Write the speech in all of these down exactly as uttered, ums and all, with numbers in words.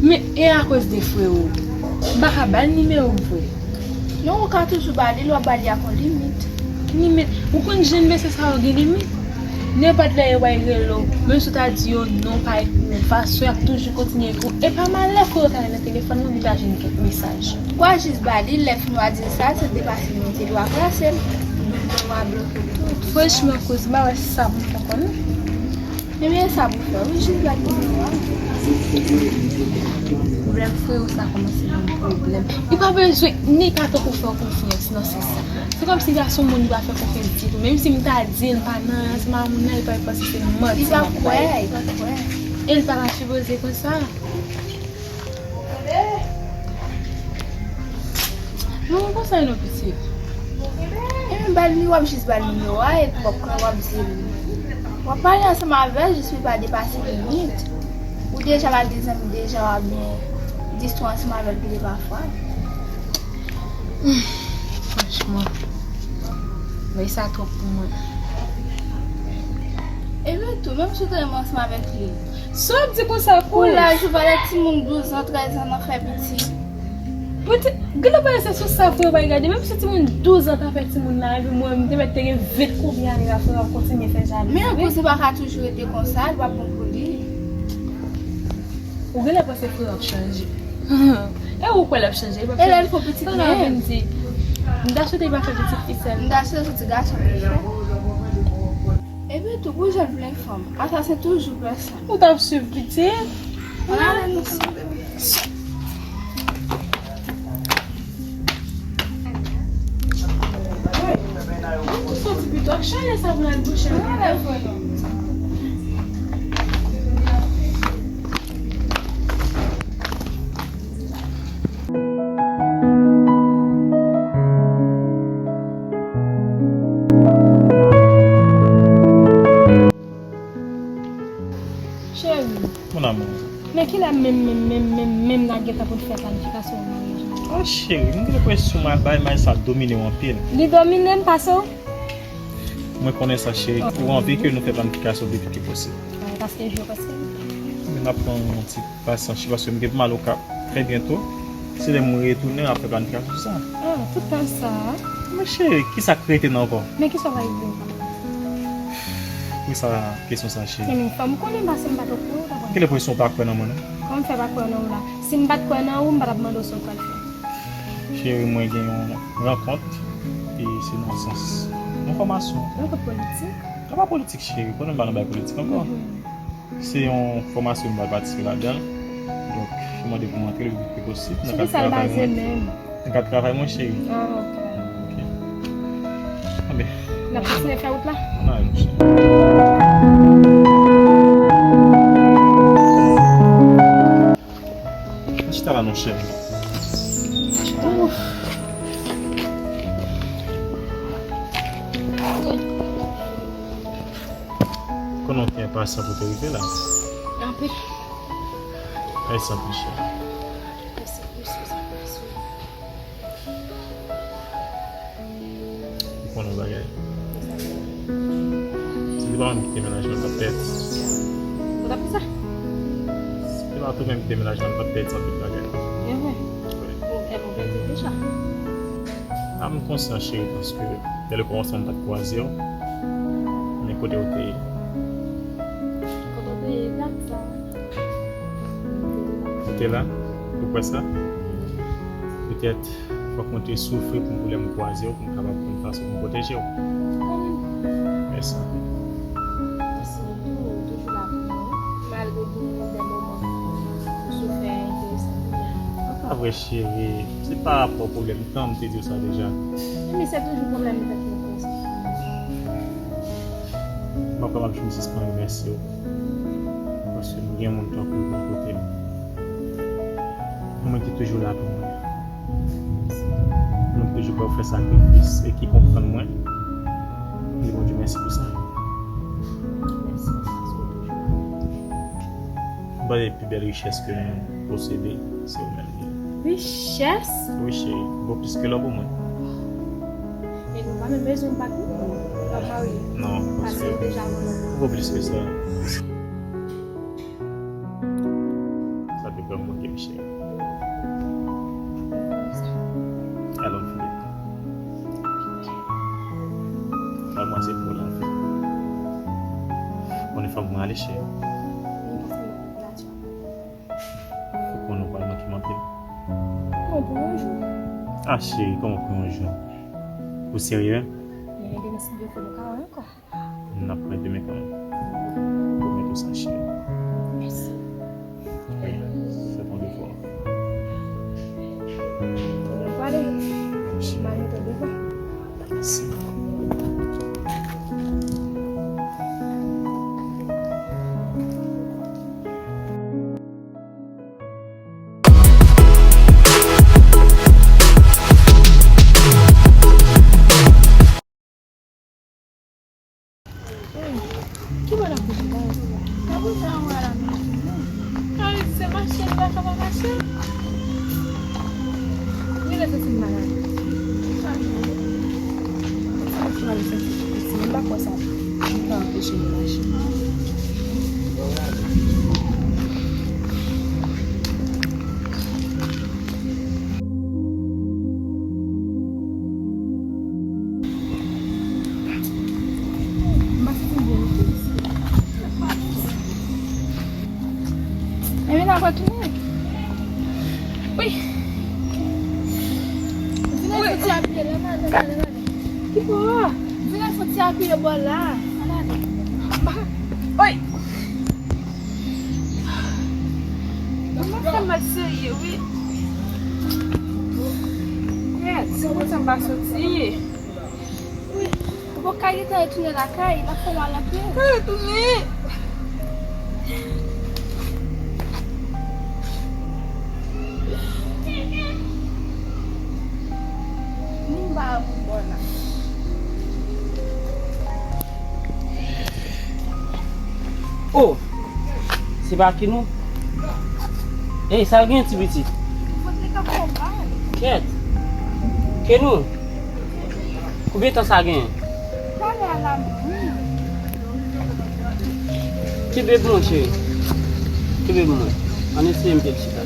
Men e akoz de frè w, m pa ka ba l nimewo m vre. Non, ou ka toujou ba li l, w ap ba li ak yon limit. Limit? Ou konn jan mesye sa yo gen limit? Nenpòt lè yo pral rele w, menm si w ta di yo non, pa ekri w, fason y ap toujou kontinye ekri w. E pa malè frè w ta nan telefòn nan, li ta jwenn kèk mesaj. Ou a jis ba li, lè fin w a di l sa, se depase limit li, w a klase l. Ou a bloke l tou. Franchman, kouz, m pa wè sa pou m fè ankò non. Ebyen, sa pou fè, wi, jis ba l nimewo a. Pwoblèm frè w sa kòmanse ban m pwoblèm. Li pa bezwen ni pa tankou fè w konfyans nan sans sa. Se kòmsi li pa se yon moun li pa fè konfyans ditou. Menm si m ta di l pa nan ansanm ak moun nan, li pa panse se manti m ap bay. Li pa kwè, li pa kwè. E li pa ta sipoze konsa. Non, konsa non, pitit. Ebyen, ba l, w ap jis ba l nimewo a, epi w ap, w ap di l. W ap pale ansanm avè l, jis pou l pa depase limit. Ou deja pa gen zanmi deja, w ap gen distwa ansanm avè l pi de pafwa. Franchman, bay sa twòp pou mwen. Ebyen tou, menm si w te renmen ansanm avèk li. Sa w ap di konsa, kouz? Pou laj ou, valè timoun douz an, trèz an nan fè pitit. Pitit, genlè w panse se sou sa frè w pral gade. Menm si timoun douz an ta fè timoun la, epi mwen, m te mèt te gen ven konbyen ane la, frè w ap kontinye fè jalouzi. Men kouz, se pa ka toujou rete konsa, li p ap bon pou li. Ou genlè panse frè w ap chanje. E ou kwè l ap chanje, li p ap chanje. E lè l fè pitit menm? Sa w vin di? M ta swete li pa fè pitit fi sèl. M ta swete se ti gason li fè. Epi tou, pou jèn plen fanm, asasen toujou pè sa. Ou t ap swiv pitit? Ann ale nou swiv. Ou soti pito ak chale sa pou l al bouche. Ann ale fè non. Cheri. Mon amour. Men kilè menm, menm, menm, menm, menm n a gentan pou n fè planifikasyon maryaj la? Oh, cheri, m gen enpresyon bay may sa domine w anpil. Li domine m pase w? Mwen konnen sa, cheri. Ou anvi ke nou fè planifikasyon pi vit ke posib. Wi, paske jou prèske. Men n ap pran yon ti pasyans, paske m gen pou m al Okap trè byento. Se lè m retounen, n ap fè planifikasyon sou sa. Ah, tout tan sa a? Men cheri, kisa k rete nan kò? Men kisa w pral di m? Poukisa kesyon sa, cheri? Men fò m konnen, paske m pa t okouran, w konprann. Kilè presyon w pa kwè nan mwen, non? Kòman m fè pa kwè nan ou la? Si m pa t kwè nan ou, m pa t ap mande w sa w pral fè. Cheri, mwen gen yon rankont, e se nan sans yon fòmasyon. Rankont politik? Sa pa politik, cheri, konnen m pa nan bagay politik ankò. Mhm. Se yon fòmasyon m pral patisipe ladan l. Donk, yo mande pou m antre le pi vit ke posib. Sou kisa l baze menm? Nan kad travay mwen, cheri. Ah, ok. Ok. Anben. N ap kontinye fè wout la? Ann ale, mon cheri. Chita la, non, cheri. Ouf. Konnen w te enpasyan pou te rive la. Anpil. Mèsi anpil, cheri. Mèsi plis, mèsi plis. Ou konnen yon bagay? Si se pa mwen ki te mennaj mwen, m t ap pèdi. Ou t ap fè sa? Si se pa tou menm ki te mennaj mwen, m t ap pèdi anpil bagay. E vre? Wi. Ou, e, ou pèdi deja? A, m konsyan, cheri, paske dè le kòmansman, m pa t kwaze w. Men kote w te ye? Kote w te ye, dat sa? Ou te la? Ou kwè sa? Petèt, fòk mwen te soufri pou m, pou lè m kwaze w, pou m kapab konn fason pou m pwoteje w. Mèsi anpil. Mèsi, ou toujou la pou mwen, malgre gen de moman ou soufè enteresan pou mwen. Sa pa vre, cheri. Se pa rapò pwoblèm tan, m te di w sa deja. Men se toujou pwoblèm tèt mwen konsa. M pa kwè m ap janm sispann remèsye w. Paske m gen moun tankou w bò kote m. Moun ki toujou la pou mwen. Moun ki toujou prè pou fè sakrifis e ki konprann mwen. M di Bondye mèsi pou sa. Mèsi, paske w toujou la. M panse pi bèl richès ke nou posede, se ou menm li ye. Richès? Wi, cheri. Vo plis ke lò pou mwen. E nou pa menm bezwen bat nou. Nou ap marye. Non, paske vo plis ke sa. Sa te fè m manke m Se pou lavi. Konnen fòk mwen ale, cheri. Ou konnen w pral manke m anpil. Bon, pou yon jou. Ah, cheri, kòman pou yon jou? Ou serye? Men demen si Dye vle nou ka wè ankò. N ap wè demen kanmenm. Pwomèt ou sa, cheri. Mèsi. Wi, fè bon devwa. Nou prale. Mèsi. M al mete w devan. Mèsi. Ki bò n ap bouje la? N ap bouje anwo a la men. Ay, se mache, m pa ka pa mache. Li lè soti m malad. Mwen santi piti, m pa kwè sa. M pa anpeche m mache. Enben, n a retounen. Wi. Vin al fè ti apiye la, la, la, la, la. Ki bò a? Vin al fè ti apiye bò la. Ala. Ba. Oy. Mwen fè mal serye, wi. Kèt, se konsa m pa soti. Wi. Ou poko ka gentan retounen lakay, l ap fè w mal anpil. Retounen. Ni m pa pou bò la. Oh! Se pa Kenou? Ey, sa l gen ti pitit? Kèt! Kenou! Konbyen tan sa gen? Talè a la menm. Kenbe pou mwen, cheri. Kenbe pou mwen. Ann eseye mete l chita.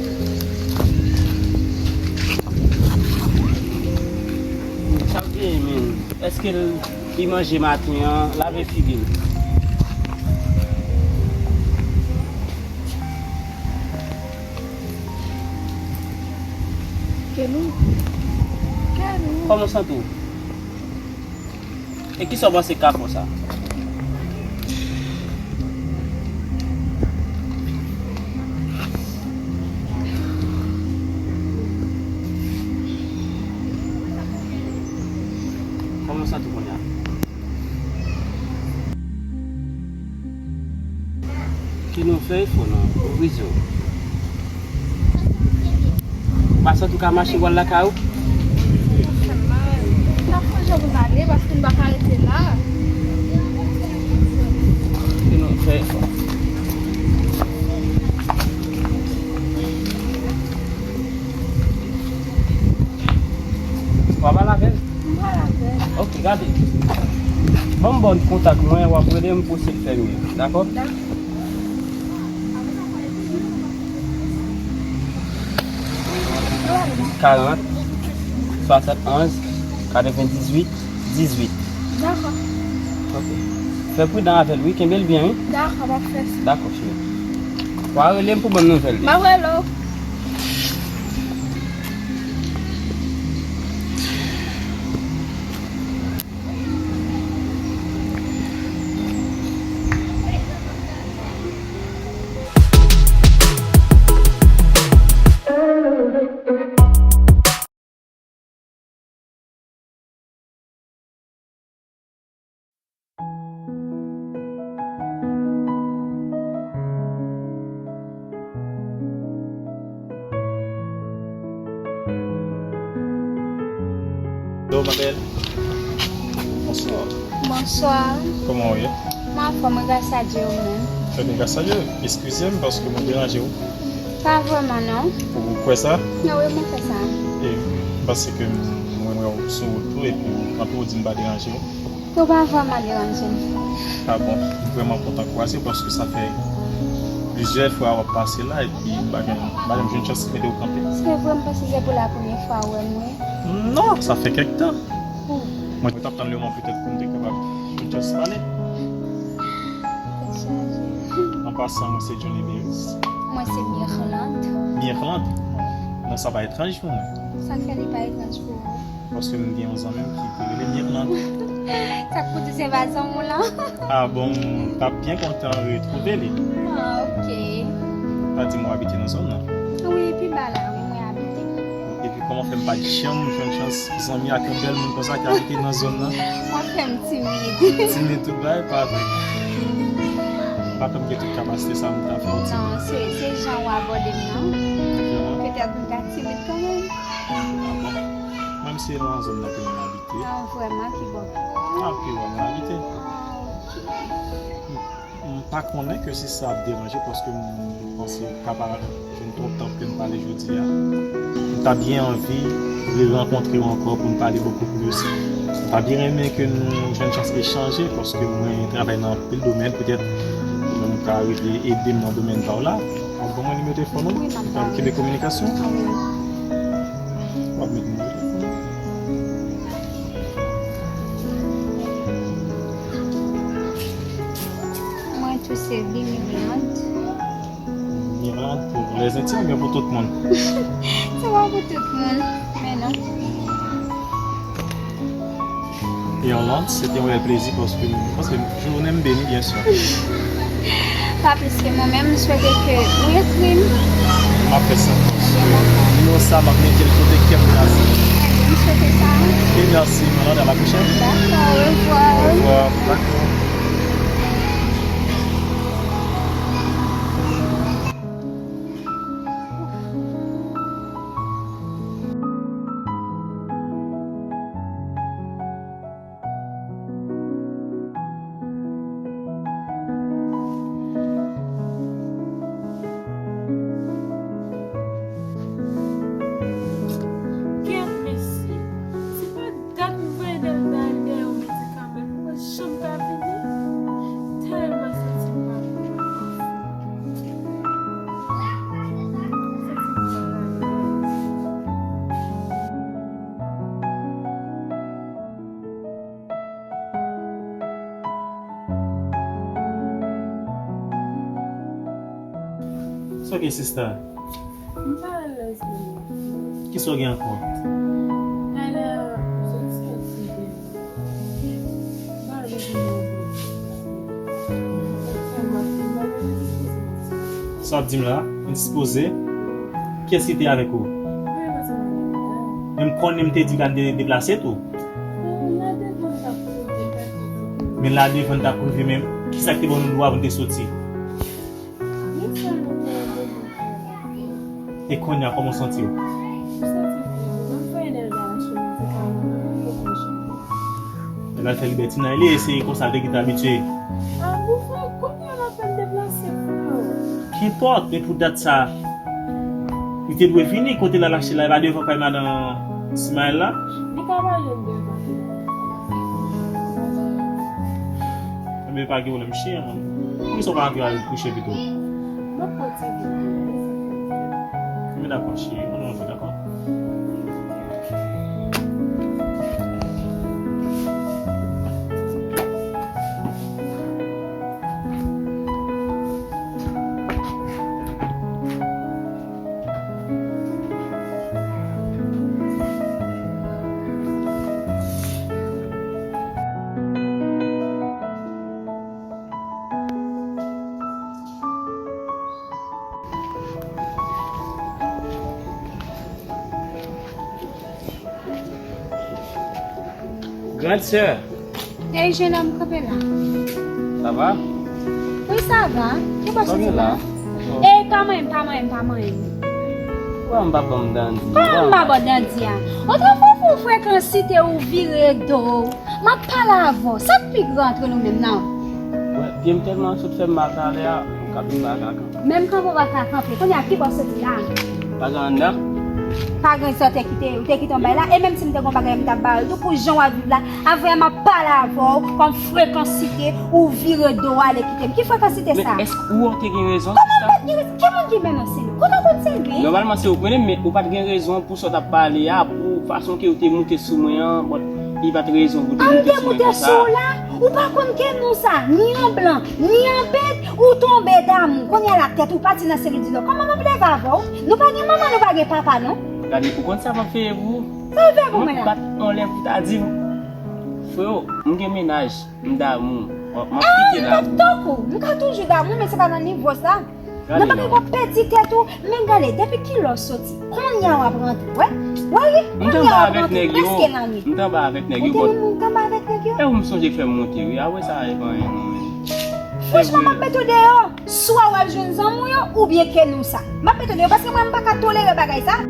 Sa l gen, men? Èske l, li manje maten an? Lave figi l. Kenou. Kenou. Kòman w santi w? E kisa w panse k ka fè w sa? Kòman w santi w kounye a? Kenou, fè efò non, ouvri je w. Ou pa santi w ka mache w al lakay ou? Sa fè mal. N ap fè jan pou n ale, paske n pa ka rete la. Kenou, fè efò. W ap al avè l? M pral avè l. Ok, gade. Ban m ba w kontak mwen, w ap rele m pou w eseye fè m yo, dakò? Dakò. Karant, swasannonz, katrevendizuit, dizuit. Dakò. Ok. Fè pridan avè l, wi. Kenbe l byen, wi. Dakò, m ap fè sa. Dakò, cheri. W a rele m pou ban m nouvèl li. M ap rele w. Hello, ma belle. Bonswa. Bonswa. Kòman w ye? Mwen anfòm, wi, gras a Dye, ou menm? Trè byen, gras a Dye. Eskize m paske mwen deranje w. Pa vrèman, non. Ou kwè sa? Wi, mwen kwè sa. E, paske mwen wè w sou wout ou epi ou kanpe, ou di m pa deranje w. Ou pa vrèman deranje m. Ah bon, m vrèman kontan kwaze w paske sa fè plizyè fwa w ap pase la epi m pa janm, m pa janm jwenn chans mete w kanpe. Se vre, m panse se pou la premyè fwa ou wè m, wi. Non, sa fè kèk tan. Ou. Mwen t ap tann lemoman petèt pou m te kapab, pou m Just pale. Tèt chaje. An pasan, mwen se Johnny Beris. Mwen se Mirlande. Mirlande? Wi. Non sa pa etranj pou mwen. Sa k fè li pa etranj pou ou? Paske m gen yon zanmi m ki te rele Mirlande. Sa k pou di se pa zanmi w lan? Ah bon, m t ap byen kontan retwouve li. Ah, ok. Pa di m w abite nan zòn nan? Wi, pi ba la, wi, mwen abite. Epi kòman fè m pa t janm jwenn chans zanmi ak yon bèl moun konsa ki abite nan zòn nan? Mwen fè m timid. Timid tout bagay, pa vre. M pa t gen tout kapasite sa m ta fè w timid. Non, se, se jan w abòde m nan. Petèt m ta timid kanmenm. Ah bon? Menm si se nan zòn nan ke mwen abite. Ah, vrèman, ki bò? Ah, pi bò mwen abite. Ah, ok. M pa konnen ke si sa ap deranje, paske m panse ka pa jwenn twòp tan pou ke n pale jodi a. M ta byen anvi rerankontre w ankò pou n pale bokou plis. M ta byen renmen ke nou jwenn chans echanje, paske mwen travay nan anpil domèn, petèt ou menm ou ka rive ede m nan domèn pa w la. W ap ban mwen nimewo telefòn ou? Wi, m ap ba w. N ap kenbe kominikasyon? Wi. W ap met nimewo telefòn ou? Mwen tou se Vini Mirlande. Mirlande pou les intimes oubyen pou tout moun? Se pa pou tout moun, men non. Mirlande, se te yon rèl plezi paske m, paske jounen m beni, byen si. Pa plis ke mwen menm, m swete ke ou ekri m. M ap fè sa. Nimewo sa, m ap mete l kote kè m plase. M swete sa. Ok, mèsi, Mirlande, à la prochaine. Dakò, orevwa. Orevwa, dakò. Kèt mesye, se pa dat m voye Delda al dèyè yon medikaman, li pa janm ka vini. Tèlman santi m pa byen. It's okay, sister. M pa alèz menm. Kisa w gen ankò? Talè, m sot soti devan. M pa alèz menm. Sa w ap di m la, indispoze. Kiyès ki te avèk ou? Men m konnen m te di w ka de-, deplase tou. Men la devan n t ap rive, men kisa ki te ban nou dwa pou n te soti? E kounye a, kòman w santi w? Nèg la fè libètinay li, e se konsa l te gentan abitye. Kenpòt, men pou dat sa, li te dwe vini kote l al achte la, e pa devan kay madan Ismaël la. Li ka pa jwenn devan. Enben, pa gen pwoblèm, cheri an. Poukisa w pa antre al kouche pito? M ap kontinye. Enben, dakò, cheri. Ann nou antre, dakò? Grande sœur. Ey, jenòm, kanpe la. Sa va? Wi, sa va. Kòman w ye la? Ey, pa manyen m, pa manyen m, pa manyen m. Kòman m pa ban m dandi? Kòman m pa ban w dandi a? Otrefwa, w frekan site, ou vire do w. M ap pale avè w. Sa k pi gran antre nou menm nan? Wè, pye m tèlman sot fè m mal talè a, m kanpe m pa ka kanpe. Menm kanpe w pa ka kanpe. Kounye a, ki bò w soti la? Pa gen anndan? Pa gen sa w te kite, ou te kite yon bagay la. E menm si m te gen yon bagay, m t ap ba w l tou pou jan w ap viv la. Avè m ap pale avè w, kòm frekansite, ou vire do w ale kite m. Ki frekansite sa? Men èske ou te gen rezon, sista? Kòman m pa t gen rezon? Ki moun ki menase nou? Kote w konn sèvi? Nòmalman, se ou k mennen m, men ou pa t gen rezon pou sa w t ap pale a, pou fason ke ou te moute sou mwen an, bon, li pa t rezon pou te moute sou mwen konsa. An m te moute sou w la? Ou pa konn ke nou sa, ni an blan, ni an bèt, ou tonbe damou. Kounye a la tèt ou pati nan selil di lò. Kòman m ap leve avè w? Nou pa gen manman, nou pa gen papa, non. Gade, ou konn sa m ap fè pou ou? Sa w fè pou mwen la? Bat anlè pou ta di m. Freo, m gen mennaj, m damou. M ap Ah, kite m la. ap tankou. M ka toujou damou, men se pa nan nivo sa. Gade Nan pa gen non. W ap pèdi tèt ou, men gade, depi kilè w soti, kounye a w ap rantre, wè? Wè, M kounye a w tanba ap avèk rantre, nèg yo. Prèske lane. M tanba avèk nèg Ou yo, te bon. Ou tanba avèk nèg yo? E ou m sonje k fè m monte, wi. Apre sa, e pa anyen, non, men. Franchman, m ap mete w deyò. Swa w al jwenn zanmi w yo, oubyen ke nou sa. M ap mete w deyò, paske mwen, m pa ka tolere bagay sa.